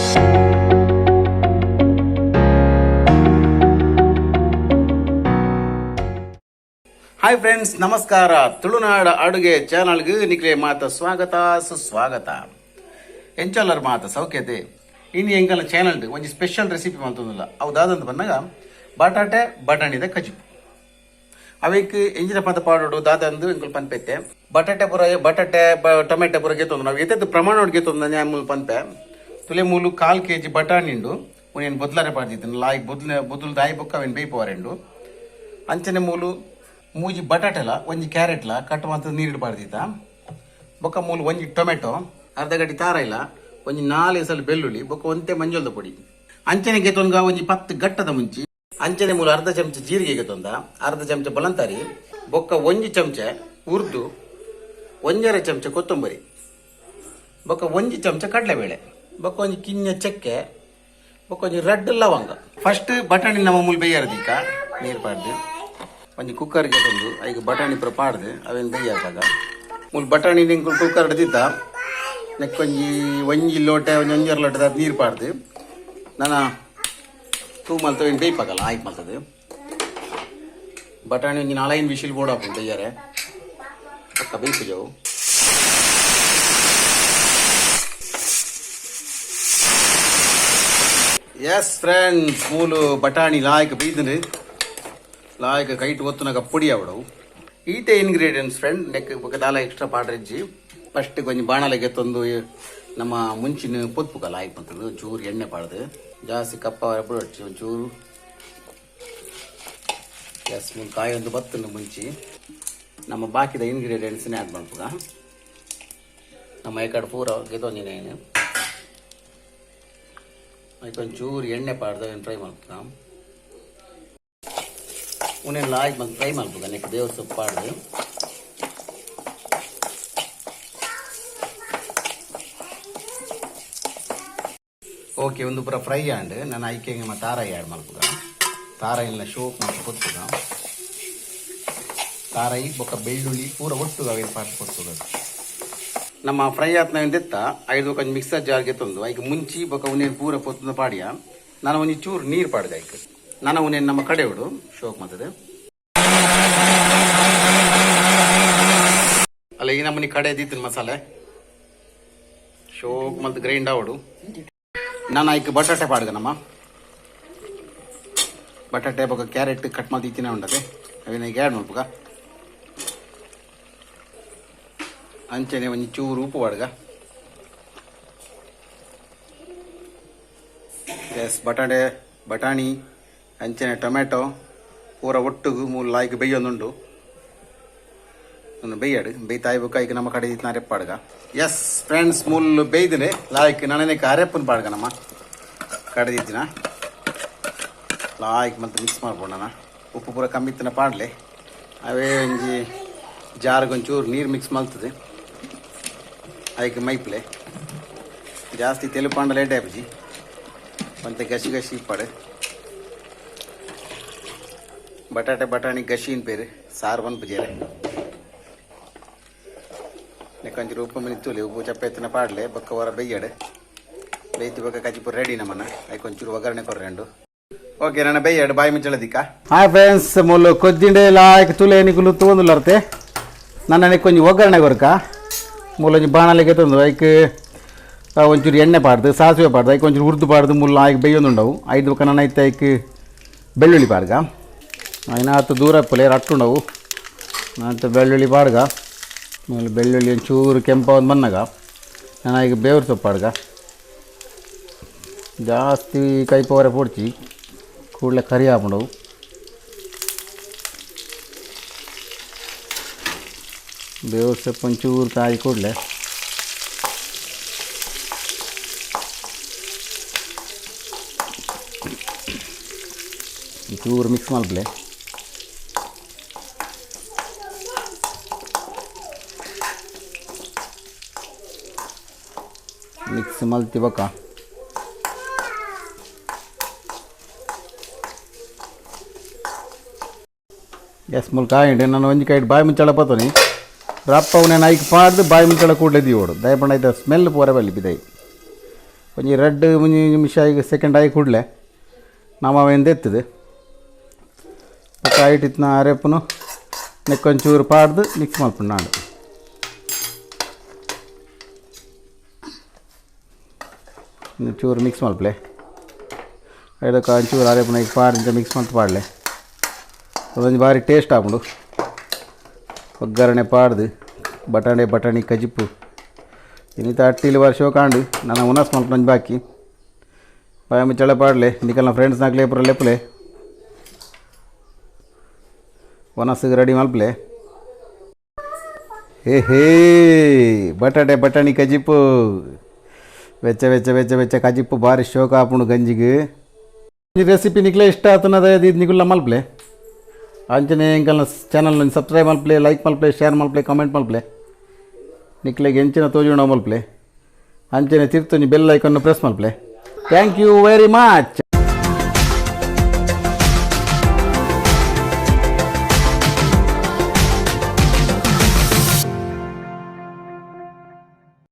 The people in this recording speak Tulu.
ಹಾಯ್ ಫ್ರೆಂಡ್ಸ್, ನಮಸ್ಕಾರ. ತುಳುನಾಡ ಅಡುಗೆ ಚಾನಲ್ಗೆ ನಿಕ್ಲೆ ಮಾತ ಸ್ವಾಗತ ಸುಸ್ವಾಗತ. ಎಂಚಲ್ಲರ್ ಮಾತ ಸೌಖ್ಯತೆ? ಇನ್ನು ಎಂಕಲ್ನ ಚಾನಲ್ ಒಂಜಿ ಸ್ಪೆಷಲ್ ರೆಸಿಪಿ ಮಂತೊಂದುಲ್ಲ. ಅವು ದಾದಂತ ಬಂದಾಗ ಬಟಾಟೆ ಬಟಾಣಿದ ಕಜಿಪು. ಅವೆಕ್ ಎಂಜಿನ ಪದ ಪಾಡೋಡು ದಾದಂದು ಎಂಕುಲು ಪನ್ಪೆತ್ತೆ. ಬಟಾಟೆ ಪೂರ, ಬಟಾಟೆ ಟೊಮೆಟೊ ಪೂರ ಗೆತ್ತೊಂದು ನಾವು ಎತ್ತೆತ್ತು ಪ್ರಮಾಣ ಗೆತ್ತೊಂದು ನಾನು ಪನ್ಪೆ ತುಲೆ. ಮೂಲು 1/4 ಕೆಜಿ ಬಟಾಣಿ ಉಂಡು. ಉನೇನು ಬೊದ್ಲಾರೆ ಪಾಡ್ದಿತ್ತು ಲಾಯ್ ಬೊದ್ಲ ಬೊದ್ಲು ದಾಯಿ ಬೊಕ್ಕ ಅವೇನು ಬೇಯ್ಪವರೆಂಡು. ಅಂಚನೆ ಮೂಲು ಮೂಜಿ ಬಟಾಟೆಲ ಒಂಜಿ ಕ್ಯಾರೆಟ್ಲ ಕಟ್ ಮಂತ್ ನೀರು ಪಾಡ್ದಿತ್ತ. ಬೊಕ್ಕ ಮೂಲು ಒಂಜಿ ಟೊಮೆಟೊ, ಅರ್ಧ ಗಡಿ ತಾರೈಲ, ಒಂಜಿ 4 ಎಸಲು ಬೆಳ್ಳುಳ್ಳಿ, ಬೊಕ್ಕ ಒಂತೆ ಮಂಜೊಲ್ದ ಪೊಡಿ. ಅಂಚನೆ ಗೆತೊಂಗ ಒಂಜಿ 10 ಗಟ್ಟದ ಮುಂಚಿ. ಅಂಚನೆ ಮೂಲು ಅರ್ಧ ಚಮಚ ಜೀರಿಗೆ ಗೆತೊಂದ, ಅರ್ಧ ಚಮಚ ಬಲಂತಾರಿ, ಬೊಕ್ಕ ಒಂಜಿ ಚಮಚ ಉರ್ದು, 1.5 ಚಮಚ ಕೊತ್ತಂಬರಿ, ಬೊಕ್ಕ ಒಂಜಿ ಚಮಚ ಕಡಲೆಬೇಳೆ, ಬೊಕ್ಕ ಒಂಜಿ ಕಿನ್ಯ ಚಕ್ಕೆ, ಬೊಕ್ಕ ಒಂಜಿ ರೆಡ್ ಲವಂಗ. ಫಸ್ಟ್ ಬಟಾಣಿ ನಮ್ಮ ಮೂಲು ಬೇಯಾರದಿಕ್ಕ ನೀರು ಪಾಡ್ದು ಒಂಜಿ ಕುಕ್ಕರ್ಗೆ ತಂದು ಐಕ್ ಬಟಾಣಿ ಪೂರ ಪಾಡ್ದು ಅವೇನು ಬೇಯಾರ್ದಾಗ. ಮೂಲು ಬಟಾಣಿ ನಿಂಕುಲು ಕುಕ್ಕರ್ ದಿತ್ತ ನೆಕ್ಕೊಂಜಿ ಒಂಜಿ ಲೋಟೆ, ಒಂಜಿ ಒಂಜರ ಲೋಟೆ ನೀರು ಪಾಡ್ದು ನನ್ನ ತೂ ಮಲ್ತ ಏನು ಬೇಯ್ಪಾಕಲ್ಲ ಆಯ್ತು ಮಲ್ತದೆ. ಬಟಾಣಿ ಒಂಜಿ 4-5 ವಿಶಿಲ್ ಬೋರ್ಡ್ ಹಾಕೊಂಡು ಬೇಯಾರೆ ಪಕ್ಕ ಬೇಯ್ಪುಜವು. ಎಸ್ ಫ್ರೆಂಡ್ಸ್, ಮೂಲು ಬಟಾಣಿ ಲಾಯ್ಕ್ ಬೀದನು ಲಾಯ್ಕ್ ಕೈಟ್ ಒತ್ತುನಾಗ ಪೊಡಿ ಆವಡವು. ಈತೆ ಇಂಗ್ರೀಡಿಯೆಂಟ್ಸ್ ಫ್ರೆಂಡ್. ನೆಕ್ ಬೊಕ್ಕ ದಾಲ ಎಕ್ಸ್ಟ್ರಾ ಪಾಡ್ರೆಜ್ಜಿ. ಫಸ್ಟ್ ಒಂಜಿ ಬಾಣಲೆಗೆ ತಂದು ನಮ್ಮ ಮುಂಚಿನ ಪೊತ್ಪುಕ ಲಾಯ್ಕ್ ಬಂತದ್ದು. ಒಂಚೂರು ಎಣ್ಣೆ ಪಾಡ್ದು, ಜಾಸ್ತಿ ಕಪ್ಪ ಬಿಡೊಚ್ಚಿ ಒಂಚೂರು. ಎಸ್, ಮೂಲು ಕಾಯಿ ಒಂದು ಬತ್ತುಂಡು ಮುಂಚಿ. ನಮ್ಮ ಬಾಕಿದ ಇಂಗ್ರೀಡಿಯೆಂಟ್ಸ್ ಆ್ಯಡ್ ಮಲ್ಪುಗ. ನಮ್ಮ ಏಕಡೆ ಪೂರ ಗೆತೊಂಜಿನ ಐಕ್ ಒಂಚೂರು ಎಣ್ಣೆ ಪಾಡ್ದು ಫ್ರೈ ಮಲ್ಪುಗ. ಉನೇನು ಲಾಯ್ಕ್ ಬಂದು ಫ್ರೈ ಮಲ್ಪುಗ. ನೆಕ್ ಬೇವು ಸೊಪ್ಪು ಪಾಡ್ದು. ಓಕೆ, ಒಂದು ಪೂರ ಫ್ರೈ ಆಂಡ್. ನಾನು ಐಕೆ ನಿಮ್ಮ ತಾರಾಯಿ ಆ್ಯಡ್ ಮಲ್ಪುಗ. ತಾರಾಯಿನ ಶೋಕ್ ಮಲ್ತ್ ಪೊತ್ತುಗ. ತಾರಾಯಿ ಬೊಕ್ಕ ಬೆಳ್ಳುಳ್ಳಿ ಪೂರ ಒಟ್ಟುಗ ಅವೇನು ಪಾಟ್ ಪೊತ್ತುಗ. ನಮ್ಮ ಫ್ರೈ ಆತ್ನ ದೆತ್ತ ಐದು ಒಂಜಿ ಮಿಕ್ಸರ್ ಜಾರ್ಗೆ ತಂದು ಐಕ್ ಮುಂಚಿ ಬೊಕ್ಕ ಉನೇನು ಪೂರ ಪೊತ್ತುನ ಪಾಡಿಯ. ನಾನು ಒಂಜಿ ಚೂರು ನೀರು ಪಾಡ್ದೆ ಐಕ್. ನಾನು ಉನೇನು ನಮ್ಮ ಕಡೆ ಉಡು ಶೋಕ್ ಮತ್ತದೆ ಅಲ್ಲ. ಈ ನಮ್ಮನಿ ಕಡೆ ದಿತ್ತಿನ ಮಸಾಲೆ ಶೋಕ್ ಮಲ್ತ್ ಗ್ರೈಂಡ್ ಆವಡು. ನಾನು ಐಕ್ ಬಟಾಟೆ ಪಾಡ್ಗ. ನಮ್ಮ ಬಟಾಟೆ ಬೊಕ್ಕ ಕ್ಯಾರೆಟ್ ಕಟ್ ಮಲ್ತ್ ಇತ್ತಿನ ಉಂಡದೆ ಅವೇನ ಈಗ ಆ್ಯಡ್ ಮಲ್ಪುಗ. ಅಂಚನೆ ಒಂಜಿ ಚೂರು ಉಪ್ಪು ಪಾಡ್ಗ. ಎಸ್, ಬಟಾಟೆ ಬಟಾಣಿ ಅಂಚನೆ ಟೊಮೆಟೊ ಪೂರ ಒಟ್ಟುಗು ಮೂಲು ಲಾಯ್ಕ್ ಬೇಯೊಂದುಂಡು. ಬೇಯಾಡು ಬೇಯ್ತಾಯಿ ಬೊಕ್ಕ ಐಕ್ ನಮ್ಮ ಕಡೆ ಇತ್ತಿನ ಅರೆಪ್ಪಾಡ್ಗ. ಎಸ್ ಫ್ರೆಂಡ್ಸ್, ಮೂಲು ಬೇಯ್ದಿನಿ ಲಾಯ್ಕ್. ನನಗೆ ಅರೆಪ್ಪನ ಪಾಡ್ಗ. ನಮ್ಮ ಕಡೆದಿತ್ತಿನ ಲಾಯ್ಕ್ ಮತ್ತೆ ಮಿಕ್ಸ್ ಮಾಡ್ಬೋಣ. ಉಪ್ಪು ಪೂರ ಕಮ್ಮಿ ಇತ್ತಿನ ಪಾಡ್ಲೆ. ಅವೇ ಒಂಜಿ ಜಾರ್ಗೆ ಒಂಚೂರು ನೀರು ಮಿಕ್ಸ್ ಮಲ್ತದೆ ಐಕ್ ಮೈಪ್ಲೆ. ಜಾಸ್ತಿ ತೆಲುಪಾಂಡ ಲೇಟ್ ಆಪುಜಿ. ಒಂತೆ ಗಸಿ ಗಸಿ ಇಪ್ಪಾಡು. ಬಟಾಟೆ ಬಟಾಣಿ ಗಶಿನ್ ಪೇರು ಸಾರು ಪನ್ಪುಜೇರೆ. ನೆಕ್ಕೊಂಚೂರು ಉಪ್ಪು ಮಿನಿತ್ತುಲಿ. ಉಪ್ಪು ಚಪ್ಪೆ ಎತ್ತಿನ ಪಾಡ್ಲೆ. ಬೊಕ್ಕ ಹೊರ ಬೇಯ್ಯಡು. ಬೇಯ್ತಿ ಬೊಕ್ಕ ಕಜಿಪು ರೆಡಿ ನಮ್ಮನ್ನ. ಐಕ್ ಒಂಚೂರು ಒಗ್ಗರಣೆ ಕೊರ್ರೆಂಡು. ಓಕೆ, ನನ್ನ ಬೇಯ್ಯಾಡು ಬಾಯಿ ಮುಚ್ಚಳದಿಕ್ಕ. ಹಾಯ್ ಫ್ರೆಂಡ್ಸ್, ಮೂಲು ಕೊದ್ದಿಂಡೆ ಲಾಯ್ಕ್ ತುಲೆ ನಿಕುಲು ತೂವೊಂದುಲ್ಲರ್ತೆ. ನನ್ನ ಒಂಜಿ ಒಗ್ಗರಣೆ ಕೊರ್ಕ. ಮೂಲೊಂಜಿ ಬಾಣಲೆಗೆ ತಂದು ಐಕ್ ಒಂಚೂರು ಎಣ್ಣೆ ಪಾಡ್ದು, ಸಾಸಿವೆ ಪಾಡ್ದು, ಐಕ್ ಒಂಚೂರು ಉರ್ದು ಪಾಡ್ದು ಮುಲ್ಲ ಐಕ್ ಬೇಯೊಂದುಂಡವು. ಐದು ಬೊಕ್ಕ ನನ್ನ ಐತೆ ಐಕ್ ಬೆಳ್ಳುಳ್ಳಿ ಪಾಡ್ಗ. ಐನಾತು ದೂರ ಪುಲೆ ರಟ್ಟುಂಡವು ಅಂತ. ಬೆಳ್ಳುಳ್ಳಿ ಪಾಡ್ಗ. ಆಮೇಲೆ ಬೆಳ್ಳುಳ್ಳಿ ಒಂಚೂರು ಕೆಂಪ ಒಂದು ಬಂದಾಗ ನಾನು ಈಗ ಬೇವ್ರ ಸೊಪ್ಪು ಪಾಡ್ಗ. ಜಾಸ್ತಿ ಕೈಪವರೆ ಪೋಡ್ಚಿ, ಕೂಡಲೇ ಕರಿ ಆಪುಂಡವು. ಬೇವ್ರ ಸೊಪ್ಪು ಒಂಚೂರು ಕಾಯಿ ಕೂಡಲೇ ಒಂಚೂರು ಮಿಕ್ಸ್ ಮಲ್ಪಲೆ. ಮಿಕ್ಸ್ ಮಲ್ತಿ ಬೊಕ್ಕ ಎಸ್, ಮುಲ್ ಕಾಯಿಂಡೆ. ನಾನು ಒಂಜಿ ಕೈಟ್ ಬಾಯಿ ಮುಂಚಳ ಪತ್ತೋನಿ ರಪ್ಪ. ನಾನು ಐಕ್ ಪಾಡ್ದು ಬಾಯಿ ಮುಂಚಳ ಕೂಡಲೇ ದೀವೋಡು. ದಯಪಂಡ ಐತ ಸ್ಮೆಲ್ ಪೂರ ಬಲ್ಲಿ ಬಿದೈ. ಒಂಜಿ ರಡ್ಡ್ ಒಂಜಿ ನಿಮಿಷ ಆಯಿ ಸೆಕೆಂಡ್ ಆಯಿ ಕೂಡಲೇ ನಮ ಅವೆನ್ ದೆತ್ತದು ಬೊಕ್ಕ ಐಟಿತ್ತಿನ ಅರೆಪುನು ನೆಕ್ಕೊಂಚೂರು ಪಾಡ್ದು ಮಿಕ್ಸ್ ಮಲ್ಪುಂಡು ನಾಡು. ಚೂರು ಮಿಕ್ಸ್ ಮಲ್ಪಲೆ. ಐದಕ್ಕೆ ಒಂಚೂರು ಅರೆಪುನ ಈಗ ಪಾಡ್ ಮಿಕ್ಸ್ ಮಲ್ತು ಪಾಡಲೆ. ಅದೊಂದು ಭಾರಿ ಟೇಸ್ಟ್ ಆಪುಂಡು. ಒಗ್ಗರಣೆ ಪಾಡ್ದು ಬಟಾಣೆ ಬಟಾಣಿ ಕಜಿಪು ಇನ್ನಿತ ಅಟ್ಟಿಲಿ ವರ್ಷ ಕಾಂಡು ನನ್ನ ಉನಸ್ ಮಲ್ಪುನಂಜಿ ಬಾಕಿ. ಬಾಯ ಮುಚ್ಚಳ ಪಾಡಲೆ. ನಿಕಲ್ನ ಫ್ರೆಂಡ್ಸ್ ನಾಕ್ಲೆ ಪೂರ ಲೆಪ್ಪುಲೆ. ಒನಸ್ಗೆ ರೆಡಿ ಮಲ್ಪಲೆ. ಹೇ ಹೇ, ಬಟಾಟೆ ಬಟಾಣಿ ಕಜಿಪು ಬೆಚ್ಚ ಬೆಚ್ಚ ಬೆಚ್ಚ ಬೆಚ್ಚ ಕಜಿಪು ಭಾರಿ ಶೋಕ ಆಪುಂಡು ಗಂಜಿಗೆ. ಈ ರೆಸಿಪಿ ನಿಕ್ಲೆ ಇಷ್ಟ ಆತನದ ಇದು ನಿಗುಲ್ಲ ಮಲ್ಪಲೆ. ಅಂಚನೆ ಎಂಕಲ್ನ ಚಾನಲ್ ಸಬ್ಸ್ಕ್ರೈಬ್ ಮಲ್ಪಲೆ, ಲೈಕ್ ಮಲ್ಪಲೆ, ಶೇರ್ ಮಲ್ಪಲೆ, ಕಾಮೆಂಟ್ ಮಲ್ಪಲೆ. ನಿಕ್ಲೆಗ್ ಎಂಚಿನ ತೋಜುಂಡ ಮಲ್ಪಲೆ. ಅಂಚನೆ ತಿರ್ತೊಂಜಿ ಬೆಲ್ ಐಕನ್ ಪ್ರೆಸ್ ಮಲ್ಪಲೆ. Thank you very much.